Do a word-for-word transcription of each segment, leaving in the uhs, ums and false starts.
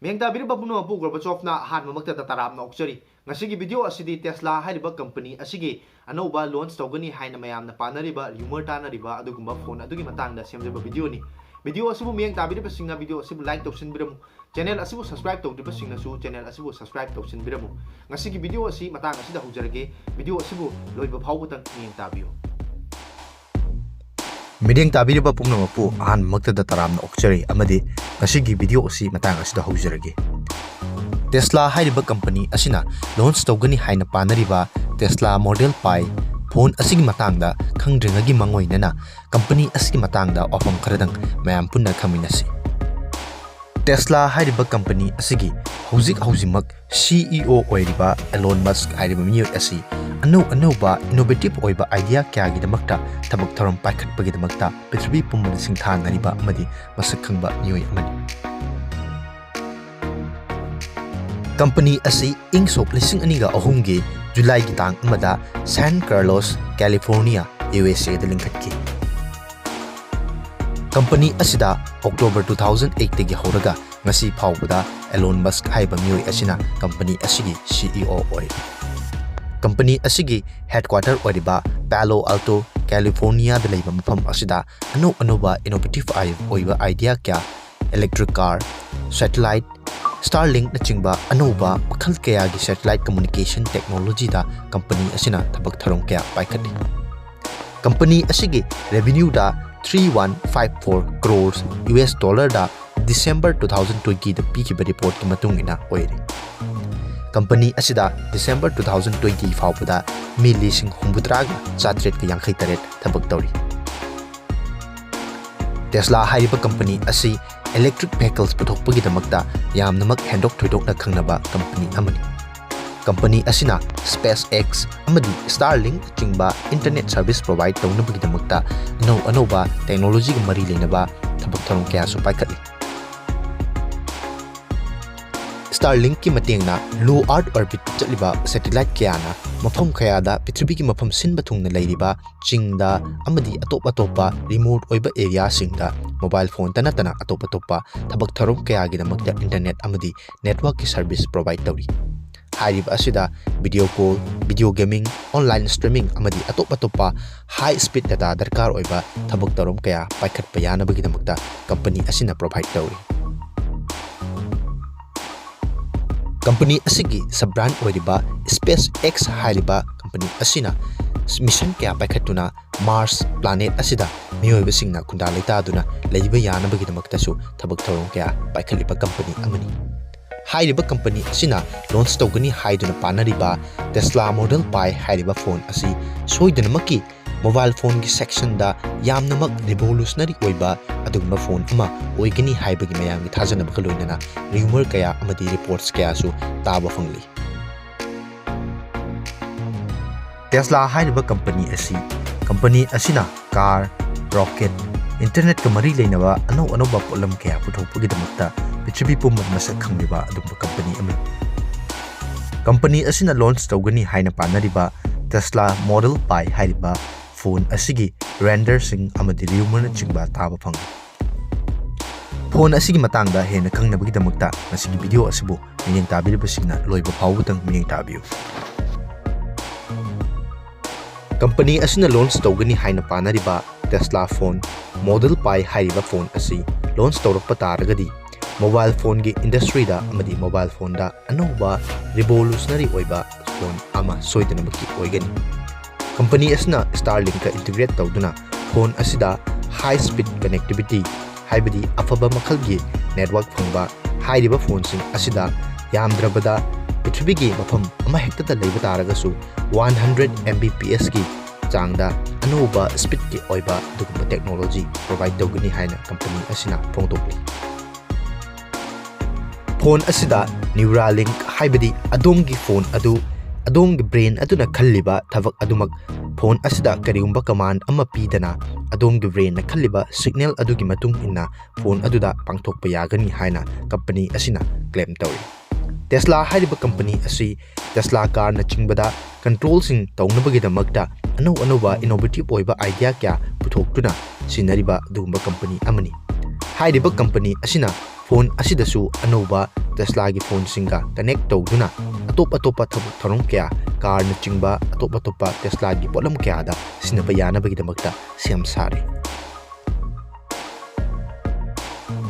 ꯃꯤꯌꯦꯡ ꯇꯥꯕꯤꯔꯤꯕ ꯄꯨꯝꯅꯃꯛꯄꯨ ꯒꯣꯔꯕꯥꯆꯣꯚꯅ ꯑꯍꯥꯟꯕꯃꯛꯇꯗ ꯇꯔꯥꯝꯅ ꯑꯣꯛꯆꯔꯤ꯫ ꯉꯁꯤꯒꯤ video ꯑꯁꯤꯗꯤ Tesla ꯍꯥꯏꯔꯤꯕ company ꯑꯁꯤꯒꯤ ꯑꯅꯧꯕ launch ꯇꯧꯒꯅꯤ ꯍꯥꯏꯅ ꯃꯌꯥꯝꯅ ꯄꯥꯅꯔꯤꯕ, rumour ꯇꯥꯅꯔꯤꯕ ꯑꯗꯨꯒꯨꯝꯕ phone ꯑꯗꯨꯒꯤ ꯃꯇꯥꯡꯗ ꯁꯦꯝꯖꯕ videoꯅꯤ꯫ Video ꯑꯁꯤꯕꯨ ꯃꯤꯌꯦꯡ ꯇꯥꯕꯤꯔꯤꯕꯁꯤꯡꯅ video ꯑꯁꯤꯕꯨ like ꯇꯧꯁꯤꯟꯕꯤꯔꯝꯃꯨ꯫ Channel ꯑꯁꯤꯕꯨ subscribe ꯇꯧꯗ꯭ꯔꯤꯕꯁꯤꯡꯅꯁꯨ channel ꯑꯁꯤꯕꯨ subscribe ꯇꯧꯁꯤꯟꯕꯤꯔꯝꯃꯨ꯫ ꯉꯁꯤꯒꯤ video ꯑꯁꯤ ꯃꯇꯥꯡ ꯑꯁꯤꯗ ꯍꯧꯖꯔꯒꯦ꯫ Video ꯑꯁꯤꯕꯨ ꯂꯣꯏꯕ ꯐꯥꯎꯕꯇꯪ ꯃꯤꯠꯌꯦꯡ ꯇꯥꯕꯤꯌꯨ꯫ ꯃꯤꯠꯌꯦꯡ ꯇꯥꯕꯤꯔꯤꯕ ꯄꯨꯝꯅꯃꯛꯄꯨ ꯑꯍꯥꯟꯕꯃꯛꯇꯗ ꯇꯔꯥꯝꯅ ꯑꯣꯛꯆꯔꯤ ꯑꯃꯗꯤ ꯉꯁꯤꯒꯤ video ꯑꯁꯤ ꯃꯇꯥꯡ ꯑꯁꯤꯗ ꯍꯧꯖꯔꯒꯦ꯫ Tesla ꯍꯥꯏꯔꯤꯕ company ꯑꯁꯤꯅ launch ꯇꯧꯒꯅꯤ ꯍꯥꯏꯅ ꯄꯥꯅꯔꯤꯕ Tesla Model Pi phone ꯑꯁꯤꯒꯤ ꯃꯇꯥꯡꯗ ꯈꯪꯗ꯭ꯔꯤꯉꯩꯒꯤ ꯃꯥꯡꯑꯣꯏꯅꯅ company ꯑꯁꯤꯒꯤ ꯃꯇꯥꯡꯗ ꯋꯥꯐꯝ ꯈꯔꯗꯪ ꯃꯌꯥꯝ ꯄꯨꯟꯅ ꯈꯪꯃꯤꯟꯅꯁꯤ꯫ Tesla ꯍꯥꯏꯔꯤꯕ company ꯑꯁꯤꯒꯤ ꯍꯧꯖꯤꯛ ꯍꯧꯖꯤꯛꯃꯛ CEO ꯑꯣꯏꯔꯤꯕ Elon Musk ꯍꯥꯏꯔꯤꯕ ꯃꯤꯑꯣꯏ ꯑꯁꯤ ꯑꯅꯧ ꯑꯅꯧꯕ innovative ꯑꯣꯏꯕ idea ꯀꯌꯥꯒꯤꯗꯃꯛꯇ ꯊꯕꯛ ꯊꯧꯔꯝ ꯄꯥꯏꯈꯠꯄꯒꯤꯗꯃꯛꯇ ꯄ꯭ꯔꯤꯊꯤꯕꯤ ꯄꯨꯝꯕꯗ ꯁꯤꯡꯊꯥꯅꯔꯤꯕ ꯑꯃꯗꯤ ꯃꯁꯛ ꯈꯪꯕ ꯃꯤꯑꯣꯏ ꯑꯃꯅꯤ꯫ Company ꯑꯁꯤ ꯏꯪ ꯁꯣꯛ ꯂꯤꯁꯤꯡ ꯑꯅꯤꯒ ꯑꯍꯨꯝꯒꯤ Julyꯒꯤ ꯇꯥꯡ ꯑꯃꯗ San Carlos, California, USAꯗ ꯂꯤꯡꯈꯠꯈꯤ꯫ Company ꯑꯁꯤꯗ October two thousand eightꯇꯒꯤ ꯍꯧꯔꯒ ꯉꯁꯤ ꯐꯥꯎꯕꯗ Elon Musk ꯍꯥꯏꯕ ꯃꯤꯑꯣꯏ ꯑꯁꯤꯅ company ꯑꯁꯤꯒꯤ CEO ꯑꯣꯏꯔꯤ꯫ Company ꯑꯁꯤꯒꯤ headquarter ꯑꯣꯏꯔꯤꯕ Palo Alto, Californiaꯗ ꯂꯩꯕ ꯃꯐꯝ ꯑꯁꯤꯗ ꯑꯅꯧ ꯑꯅꯧꯕ innovative ꯑꯣꯏꯕ idea ꯀꯌꯥ, electric car, satellite, Starlinkꯅꯆꯤꯡꯕ ꯑꯅꯧꯕ ꯃꯈꯜ ꯀꯌꯥꯒꯤ satellite communication technologyꯗ company ꯑꯁꯤꯅ ꯊꯕꯛ ꯊꯧꯔꯝ ꯀꯌꯥ ꯄꯥꯏꯈꯠꯂꯤ꯫ Company ꯑꯁꯤꯒꯤ revenueꯗ three one five four crores US dollarꯗ December two thousand twentyꯗ ꯄꯤꯈꯤꯕ reportꯀꯤ ꯃꯇꯨꯡ ꯏꯟꯅ ꯑꯣꯏꯔꯤ꯫ Company ꯑꯁꯤꯗ December two thousand twenty ꯐꯥꯎꯕꯗ ꯃꯤ ꯂꯤꯁꯤꯡ ꯍꯨꯝꯐꯨꯇꯔꯥꯒ ꯆꯥꯇ꯭ꯔꯦꯠꯀ ꯌꯥꯡꯈꯩ ꯇꯔꯦꯠ ꯊꯕꯛ ꯇꯧꯔꯤ꯫ Tesla ꯍꯥꯏꯔꯤꯕ company ꯑꯁꯤ electric vehicles ꯄꯨꯊꯣꯛꯄꯒꯤꯗꯃꯛꯇ ꯌꯥꯝꯅꯃꯛ ꯍꯦꯟꯗꯣꯛ ꯊꯣꯏꯗꯣꯛꯅ ꯈꯪꯅꯕ company ꯑꯃꯅꯤ꯫ Company ꯑꯁꯤꯅ SpaceX ꯑꯃꯗꯤ Starlinkꯅꯆꯤꯡꯕ internet service provide ꯇꯧꯅꯕꯒꯤꯗꯃꯛꯇ ꯑꯅꯧ ꯑꯅꯧꯕ technologyꯒ ꯃꯔꯤ ꯂꯩꯅꯕ ꯊꯕꯛ ꯊꯧꯔꯝ ꯀꯌꯥꯁꯨ ꯄꯥꯏꯈꯠꯂꯤ꯫ Starlinkꯀꯤ ꯃꯇꯦꯡꯅ low Earth orbitꯇ ꯆꯠꯂꯤꯕ satellite ꯀꯌꯥꯅ ꯃꯐꯝ ꯀꯌꯥꯗ ꯄ꯭ꯔꯤꯊꯤꯕꯤꯒꯤ ꯃꯐꯝ ꯁꯤꯟꯕ ꯊꯨꯡꯅ ꯂꯩꯔꯤꯕ ꯆꯤꯡꯗ ꯑꯃꯗꯤ ꯑꯇꯣꯞ ꯑꯇꯣꯞꯄ remote ꯑꯣꯏꯕ areaꯁꯤꯡꯗ mobile phoneꯇ ꯅꯠꯇꯅ ꯑꯇꯣꯞ ꯑꯇꯣꯞꯄ ꯊꯕꯛ ꯊꯧꯔꯝ ꯀꯌꯥꯒꯤꯗꯃꯛꯇ internet ꯑꯃꯗꯤ networkꯀꯤ service provide ꯇꯧꯔꯤ꯫ ꯍꯥꯏꯔꯤꯕ ꯑꯁꯤꯗ video call, video gaming, online streaming ꯑꯃꯗꯤ ꯑꯇꯣꯞ ꯑꯇꯣꯞꯄ high speed data ꯗꯔꯀꯥꯔ ꯑꯣꯏꯕ ꯊꯕꯛ ꯊꯧꯔꯝ ꯀꯌꯥ ꯄꯥꯏꯈꯠꯄ ꯌꯥꯅꯕꯒꯤꯗꯃꯛꯇ company ꯑꯁꯤꯅ provide ꯇꯧꯔꯤ꯫ Company ꯑꯁꯤꯒꯤ sub brand ꯑꯣꯏꯔꯤꯕ SpaceX ꯍꯥꯏꯔꯤꯕ company ꯑꯁꯤꯅ mission ꯀꯌꯥ ꯄꯥꯏꯈꯠꯇꯨꯅ Mars planet ꯑꯁꯤꯗ ꯃꯤꯑꯣꯏꯕꯁꯤꯡꯅ ꯈꯨꯟꯗꯥ ꯂꯩꯇꯥꯗꯨꯅ ꯂꯩꯕ ꯌꯥꯅꯕꯒꯤꯗꯃꯛꯇꯁꯨ ꯊꯕꯛ ꯊꯧꯔꯝ ꯀꯌꯥ ꯄꯥꯏꯈꯠꯂꯤꯕ company ꯑꯃꯅꯤ꯫ ꯍꯥꯏꯔꯤꯕ company ꯑꯁꯤꯅ launch ꯇꯧꯒꯅꯤ ꯍꯥꯏꯗꯨꯅ ꯄꯥꯅꯔꯤꯕ Tesla Model Pi ꯍꯥꯏꯔꯤꯕ phone ꯑꯁꯤ ꯁꯣꯏꯗꯅꯃꯛꯀꯤ mobile phoneꯒꯤ sectionꯗ ꯌꯥꯝꯅꯃꯛ revolutionary ꯑꯣꯏꯕ ꯑꯗꯨꯒꯨꯝꯕ phone ꯑꯃ ꯑꯣꯏꯒꯅꯤ ꯍꯥꯏꯕꯒꯤ ꯃꯌꯥꯝꯒꯤ ꯊꯥꯖꯅꯕꯒ ꯂꯣꯏꯅꯅ rumor ꯀꯌꯥ ꯑꯃꯗꯤ reports ꯀꯌꯥꯁꯨ ꯇꯥꯕ ꯐꯪꯂꯤ꯫ Tesla ꯍꯥꯏꯔꯤꯕ company ꯑꯁꯤ, company ꯑꯁꯤꯅ car, rocket, internetꯀ ꯃꯔꯤ ꯂꯩꯅꯕ ꯑꯅꯧ ꯑꯅꯧꯕ ꯄꯣꯠꯂꯝ ꯀꯌꯥ ꯄꯨꯊꯣꯛꯄꯒꯤꯗꯃꯛꯇ ꯄ꯭ꯔꯤꯊꯤꯕꯤ ꯄꯨꯝꯕꯗ ꯃꯁꯛ ꯈꯪꯂꯤꯕ ꯑꯗꯨꯒꯨꯝꯕ company ꯑꯃꯅꯤ꯫ Company ꯑꯁꯤꯅ launch ꯇꯧꯒꯅꯤ ꯍꯥꯏꯅ ꯄꯥꯅꯔꯤꯕ Tesla Model Pi ꯍꯥꯏꯔꯤꯕ phone ꯑꯁꯤꯒꯤ renderꯁꯤꯡ ꯑꯃꯗꯤ rumorꯅꯆꯤꯡꯕ ꯇꯥꯕ ꯐꯪꯂꯤ꯫ Phone ꯑꯁꯤꯒꯤ ꯃꯇꯥꯡꯗ ꯍꯦꯟꯅ ꯈꯪꯅꯕꯒꯤꯗꯃꯛꯇ ꯃꯁꯤꯒꯤ video ꯑꯁꯤꯕꯨ ꯃꯤꯠꯌꯦꯡ ꯇꯥꯕꯤꯔꯤꯕꯁꯤꯡꯅ ꯂꯣꯏꯕ ꯐꯥꯎꯕꯗꯪ ꯃꯤꯠꯌꯦꯡ ꯇꯥꯕꯤꯌꯨ꯫ Company ꯑꯁꯤꯅ launch ꯇꯧꯒꯅꯤ ꯍꯥꯏꯅ ꯄꯥꯅꯔꯤꯕ Tesla phone Model Pi ꯍꯥꯏꯔꯤꯕ phone ꯑꯁꯤ launch ꯇꯧꯔꯛꯄ ꯇꯥꯔꯒꯗꯤ mobile phoneꯒꯤ industryꯗ ꯑꯃꯗꯤ mobile phoneꯗ ꯑꯅꯧꯕ revolutionary ꯑꯣꯏꯕ phone ꯑꯃ ꯁꯣꯏꯗꯅꯃꯛꯀꯤ ꯑꯣꯏꯒꯅꯤ꯫ Company ꯑꯁꯤꯅ Starlinkꯀ integrate ꯇꯧꯗꯨꯅ phone ꯑꯁꯤꯗ high speed connectivity ꯍꯥꯏꯕꯗꯤ ꯑꯐꯕ ꯃꯈꯜꯒꯤ network ꯐꯪꯕ ꯍꯥꯏꯔꯤꯕ phoneꯁꯤꯡ ꯑꯁꯤꯗ ꯌꯥꯝꯗ꯭ꯔꯕꯗ ꯄ꯭ꯔꯤꯊꯤꯕꯤꯒꯤ ꯃꯐꯝ ꯑꯃꯍꯦꯛꯇꯗ ꯂꯩꯕ ꯇꯥꯔꯒꯁꯨ one hundred Mbpsꯀꯤ ꯆꯥꯡꯗ ꯑꯅꯧꯕ speedꯀꯤ ꯑꯣꯏꯕ ꯑꯗꯨꯒꯨꯝꯕ technology provide ꯇꯧꯒꯅꯤ ꯍꯥꯏꯅ company ꯑꯁꯤꯅ ꯐꯣꯡꯗꯣꯛꯂꯤ꯫ Phone ꯑꯁꯤꯗ Neuralink ꯍꯥꯏꯕꯗꯤ ꯑꯗꯣꯝꯒꯤ phone ꯑꯗꯨ, ꯑꯗꯣꯝꯒꯤ brain ꯑꯗꯨꯅ ꯈꯜꯂꯤꯕ ꯊꯕꯛ ꯑꯗꯨꯃꯛ phone ꯑꯁꯤꯗ ꯀꯔꯤꯒꯨꯝꯕ command ꯑꯃ ꯄꯤꯗꯅ ꯑꯗꯣꯝꯒꯤ brainꯅ ꯈꯜꯂꯤꯕ signal ꯑꯗꯨꯒꯤ ꯃꯇꯨꯡ ꯏꯟꯅ phone ꯑꯗꯨꯗ ꯄꯥꯡꯊꯣꯛꯄ ꯌꯥꯒꯅꯤ ꯍꯥꯏꯅ company ꯑꯁꯤꯅ claim ꯇꯧꯔꯤ꯫ Tesla ꯍꯥꯏꯔꯤꯕ company ꯑꯁꯤ Tesla carꯅꯆꯤꯡꯕꯗ controlꯁꯤꯡ ꯇꯧꯅꯕꯒꯤꯗꯃꯛꯇ ꯑꯅꯧ ꯑꯅꯧꯕ innovative ꯑꯣꯏꯕ idea ꯀꯌꯥ ꯄꯨꯊꯣꯛꯇꯨꯅ ꯁꯤꯖꯤꯟꯅꯔꯤꯕ ꯑꯗꯨꯒꯨꯝꯕ ꯀꯝꯄꯅꯤ ꯑꯃꯅꯤ꯫ ꯍꯥꯏꯔꯤꯕ ꯀꯝꯄꯅꯤ ꯑꯁꯤꯅ ꯐꯣꯟ ꯑꯁꯤꯗꯁꯨ ꯑꯅꯧꯕ Teslaꯒꯤ ꯐꯣꯟꯁꯤꯡꯒ connect ꯇꯧꯗꯨꯅ ꯑꯇꯣꯞ ꯑꯇꯣꯞꯄ ꯊꯕꯛ ꯊꯧꯔꯝ ꯀꯌꯥ, ꯀꯥꯔꯅꯆꯤꯡꯕ ꯑꯇꯣꯞ ꯑꯇꯣꯞꯄ Teslaꯒꯤ ꯄꯣꯠꯂꯝ ꯀꯌꯥꯗ ꯁꯤꯖꯤꯟꯅꯕ ꯌꯥꯅꯕꯒꯤꯗꯃꯛꯇ ꯁꯦꯝ ꯁꯥꯔꯦ꯫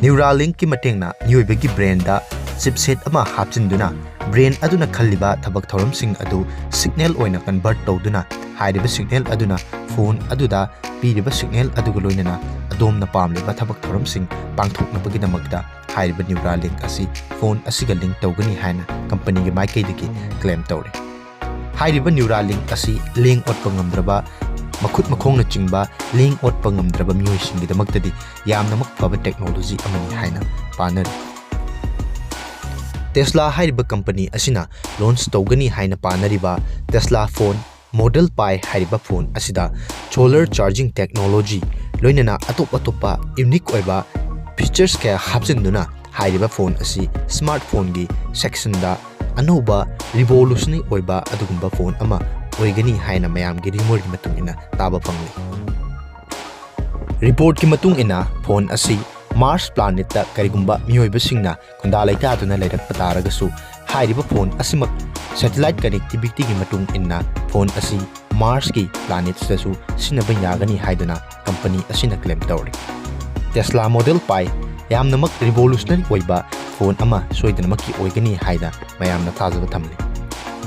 Neuralinkꯀꯤ ꯃꯇꯦꯡꯅ ꯃꯤꯑꯣꯏꯕꯒꯤ brainꯗ chipset ꯑꯃ ꯍꯥꯞꯆꯤꯟꯗꯨꯅ brain ꯑꯗꯨꯅ ꯈꯜꯂꯤꯕ ꯊꯕꯛ ꯊꯧꯔꯝꯁꯤꯡ ꯑꯗꯨ signal ꯑꯣꯏꯅ convert ꯇꯧꯗꯨꯅ ꯍꯥꯏꯔꯤꯕ signal ꯑꯗꯨꯅ ꯐꯣꯟ ꯑꯗꯨꯗ ꯄꯤꯔꯤꯕ signal ꯑꯗꯨꯒ ꯂꯣꯏꯅꯅ ꯑꯗꯣꯝꯅ ꯄꯥꯝꯂꯤꯕ ꯊꯕꯛ ꯊꯧꯔꯝꯁꯤꯡ ꯄꯥꯡꯊꯣꯛꯅꯕꯒꯤꯗꯃꯛꯇ ꯍꯥꯏꯔꯤꯕ Neuralink ꯑꯁꯤ ꯐꯣꯟ ꯑꯁꯤꯒ link ꯇꯧꯒꯅꯤ ꯍꯥꯏꯅ ꯀꯝꯄꯅꯤꯒꯤ ꯃꯥꯏꯀꯩꯗꯒꯤ claim ꯇꯧꯔꯤ꯫ ꯍꯥꯏꯔꯤꯕ Neuralink ꯑꯁꯤ ꯂꯦꯡ ꯑꯣꯠꯄ ꯉꯝꯗ꯭ꯔꯕ, ꯃꯈꯨꯠ ꯃꯈꯣꯡꯅꯆꯤꯡꯕ ꯂꯦꯡ ꯑꯣꯠꯄ ꯉꯝꯗ꯭ꯔꯕ ꯃꯤꯑꯣꯏꯁꯤꯡꯒꯤꯗꯃꯛꯇꯗꯤ ꯌꯥꯝꯅꯃꯛ ꯐꯕ technology ꯑꯃꯅꯤ ꯍꯥꯏꯅ ꯄꯥꯅꯔꯤ꯫ Tesla ꯍꯥꯏꯔꯤꯕ ꯀꯝꯄꯅꯤ ꯑꯁꯤꯅ launch ꯇꯧꯒꯅꯤ ꯍꯥꯏꯅ ꯄꯥꯅꯔꯤꯕ Tesla phone Model Pi ꯍꯥꯏꯔꯤꯕ ꯐꯣꯟ ꯑꯁꯤꯗ solar charging technology ꯂꯣꯏꯅꯅ ꯑꯇꯣꯞ ꯑꯇꯣꯞꯄ unique ꯑꯣꯏꯕ features ꯀꯌꯥ ꯍꯥꯞꯆꯤꯟꯗꯨꯅ ꯍꯥꯏꯔꯤꯕ ꯐꯣꯟ ꯑꯁꯤ smartphoneꯒꯤ sectionꯗ ꯑꯅꯧꯕ revolutionary ꯑꯣꯏꯕ ꯑꯗꯨꯒꯨꯝꯕ ꯐꯣꯟ ꯑꯃ ꯑꯣꯏꯒꯅꯤ ꯍꯥꯏꯅ ꯃꯌꯥꯝꯒꯤ rumourꯒꯤ ꯃꯇꯨꯡ ꯏꯟꯅ ꯇꯥꯕ ꯐꯪꯂꯤ꯫ Reportꯀꯤ ꯃꯇꯨꯡ ꯏꯟꯅ ꯐꯣꯟ ꯑꯁꯤ Mars planetꯇ ꯀꯔꯤꯒꯨꯝꯕ ꯃꯤꯑꯣꯏꯕꯁꯤꯡꯅ ꯈꯨꯟꯗꯥ ꯂꯩꯇꯥꯗꯨꯅ ꯂꯩꯔꯛꯄ ꯇꯥꯔꯒꯁꯨ ꯍꯥꯏꯔꯤꯕ ꯐꯣꯟ ꯑꯁꯤꯃꯛ satellite connectivityꯒꯤ ꯃꯇꯨꯡ ꯏꯟꯅ ꯐꯣꯟ ꯑꯁꯤ Marsꯀꯤ planetsꯇꯁꯨ ꯁꯤꯖꯤꯟꯅꯕ ꯌꯥꯒꯅꯤ ꯍꯥꯏꯗꯨꯅ ꯀꯝꯄꯅꯤ ꯑꯁꯤꯅ claim ꯇꯧꯔꯤ꯫ Tesla Model Pi ꯌꯥꯝꯅꯃꯛ revolutionary ꯑꯣꯏꯕ ꯐꯣꯟ ꯑꯃ ꯁꯣꯏꯗꯅꯃꯛꯀꯤ ꯑꯣꯏꯒꯅꯤ ꯍꯥꯏꯅ ꯃꯌꯥꯝꯅ ꯊꯥꯖꯕ ꯊꯝꯂꯤ꯫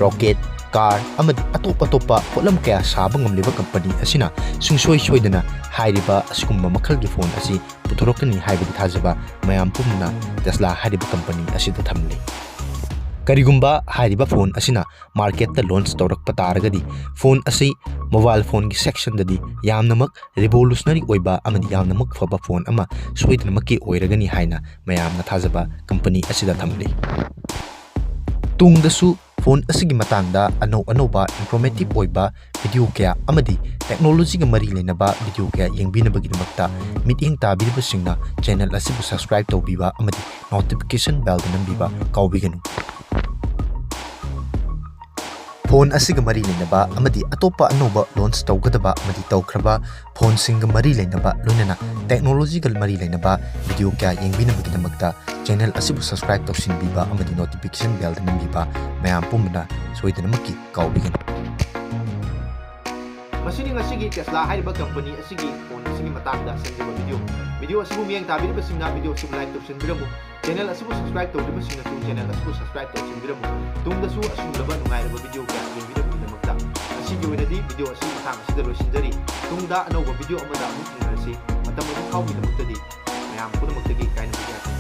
Rocket, car ꯑꯃꯗꯤ ꯑꯇꯣꯞ ꯑꯇꯣꯞꯄ ꯄꯣꯠꯂꯝ ꯀꯌꯥ ꯁꯥꯕ ꯉꯝꯂꯤꯕ ꯀꯝꯄꯅꯤ ꯑꯁꯤꯅ ꯁꯨꯡꯁꯣꯏ ꯁꯣꯏꯗꯅ ꯍꯥꯏꯔꯤꯕ ꯑꯁꯤꯒꯨꯝꯕ ꯃꯈꯜꯒꯤ ꯐꯣꯟ ꯑꯁꯤ ꯄꯨꯊꯣꯔꯛꯀꯅꯤ ꯍꯥꯏꯕꯒꯤ ꯊꯥꯖꯕ ꯃꯌꯥꯝ ꯄꯨꯝꯅ Tesla ꯍꯥꯏꯔꯤꯕ ꯀꯝꯄꯅꯤ ꯑꯁꯤꯗ ꯊꯝꯂꯤ꯫ ꯀꯔꯤꯒꯨꯝꯕ ꯍꯥꯏꯔꯤꯕ ꯐꯣꯟ ꯑꯁꯤꯅ marketꯇ launch ꯇꯧꯔꯛꯄ ꯇꯥꯔꯒꯗꯤ ꯐꯣꯟ ꯑꯁꯤ mobile phoneꯒꯤ sectionꯗꯗꯤ ꯌꯥꯝꯅꯃꯛ revolutionary ꯑꯣꯏꯕ ꯑꯃꯗꯤ ꯌꯥꯝꯅꯃꯛ ꯐꯕ ꯐꯣꯟ ꯑꯃ ꯁꯣꯏꯗꯅꯃꯛꯀꯤ ꯑꯣꯏꯔꯒꯅꯤ ꯍꯥꯏꯅ ꯃꯌꯥꯝꯅ ꯊꯥꯖꯕ ꯀꯝꯄꯅꯤ ꯑꯁꯤꯗ ꯊꯝꯂꯤ꯫ ꯇꯨꯡꯗꯁꯨ ꯐꯣꯟ ꯑꯁꯤꯒꯤ ꯃꯇꯥꯡꯗ ꯑꯅꯧ ꯑꯅꯧꯕ informative ꯑꯣꯏꯕ video ꯀꯌꯥ ꯑꯃꯗꯤ technologyꯒ ꯃꯔꯤ ꯂꯩꯅꯕ video ꯀꯌꯥ ꯌꯦꯡꯕꯤꯅꯕꯒꯤꯗꯃꯛꯇ ꯃꯤꯠꯌꯦꯡ ꯇꯥꯕꯤꯔꯤꯕꯁꯤꯡꯅ channel ꯑꯁꯤꯕꯨ subscribe ꯇꯧꯕꯤꯕ ꯑꯃꯗꯤ notification bellꯗ ꯅꯝꯕꯤꯕ ꯀꯥꯎꯕꯤꯒꯅꯨ꯫ Phone ꯑꯁꯤꯒ ꯃꯔꯤ ꯂꯩꯅꯕ ꯑꯃꯗꯤ ꯑꯇꯣꯞꯄ ꯑꯅꯧꯕ launch ꯇꯧꯒꯗꯕ ꯑꯃꯗꯤ ꯇꯧꯈ꯭ꯔꯕ phoneꯁꯤꯡꯒ ꯃꯔꯤ ꯂꯩꯅꯕ, ꯂꯣꯏꯅꯅ technologyꯒ ꯃꯔꯤ ꯂꯩꯅꯕ video ꯀꯌꯥ ꯌꯦꯡꯕꯤꯅꯕꯒꯤꯗꯃꯛꯇ channel ꯑꯁꯤꯕꯨ subscribe ꯇꯧꯁꯤꯟꯕꯤꯕ ꯑꯃꯗꯤ notification bellꯗ ꯅꯝꯕꯤꯕ ꯃꯌꯥꯝ ꯄꯨꯝꯕꯅ ꯁꯣꯏꯗꯅꯃꯛꯀꯤ ꯀꯥꯎꯕꯤꯒꯅꯨ꯫ ꯃꯁꯤꯅꯤ ꯉꯁꯤꯒꯤ Tesla ꯍꯥꯏꯔꯤꯕ company ꯑꯁꯤꯒꯤ phone ꯑꯁꯤꯒꯤ ꯃꯇꯥꯡꯗ ꯁꯦꯝꯖꯕ video꯫ Video ꯑꯁꯤꯕꯨ ꯃꯤꯠꯌꯦꯡ ꯇꯥꯕꯤꯔꯤꯕꯁꯤꯡꯅ video ꯑꯁꯤꯕꯨ like ꯇꯧꯁꯤꯟꯕꯤꯔꯝꯃꯨ꯫ Channel ꯑꯁꯤꯕꯨ subscribe ꯇꯧꯗ꯭ꯔꯤꯕꯁꯤꯡꯅꯁꯨ channel ꯑꯁꯤꯕꯨ subscribe ꯇꯧꯁꯤꯟꯕꯤꯔꯝꯃꯨ꯫ ꯇꯨꯡꯗꯁꯨ ꯑꯁꯤꯒꯨꯝꯂꯕ ꯅꯨꯡꯉꯥꯏꯔꯕ video ꯀꯌꯥ ꯌꯦꯡꯕꯤꯅꯕꯒꯤꯗꯃꯛꯇ꯫ ꯉꯁꯤꯒꯤ ꯑꯣꯏꯅꯗꯤ video ꯑꯁꯤ ꯃꯇꯥꯡ ꯑꯁꯤꯗ ꯂꯣꯏꯁꯤꯟꯖꯔꯤ꯫ ꯇꯨꯡꯗ ꯑꯅꯧꯕ video ꯑꯃꯗ ꯑꯃꯨꯛ ꯊꯦꯡꯅꯔꯁꯤ꯫ ꯃꯇꯝ ꯑꯗꯨ ꯐꯥꯎꯕꯒꯤꯗꯃꯛꯇꯗꯤ ꯃꯌꯥꯝ ꯄꯨꯝꯅꯃꯛꯇꯒꯤ ꯀꯥꯏꯅꯕ ꯌꯥꯗꯦ꯫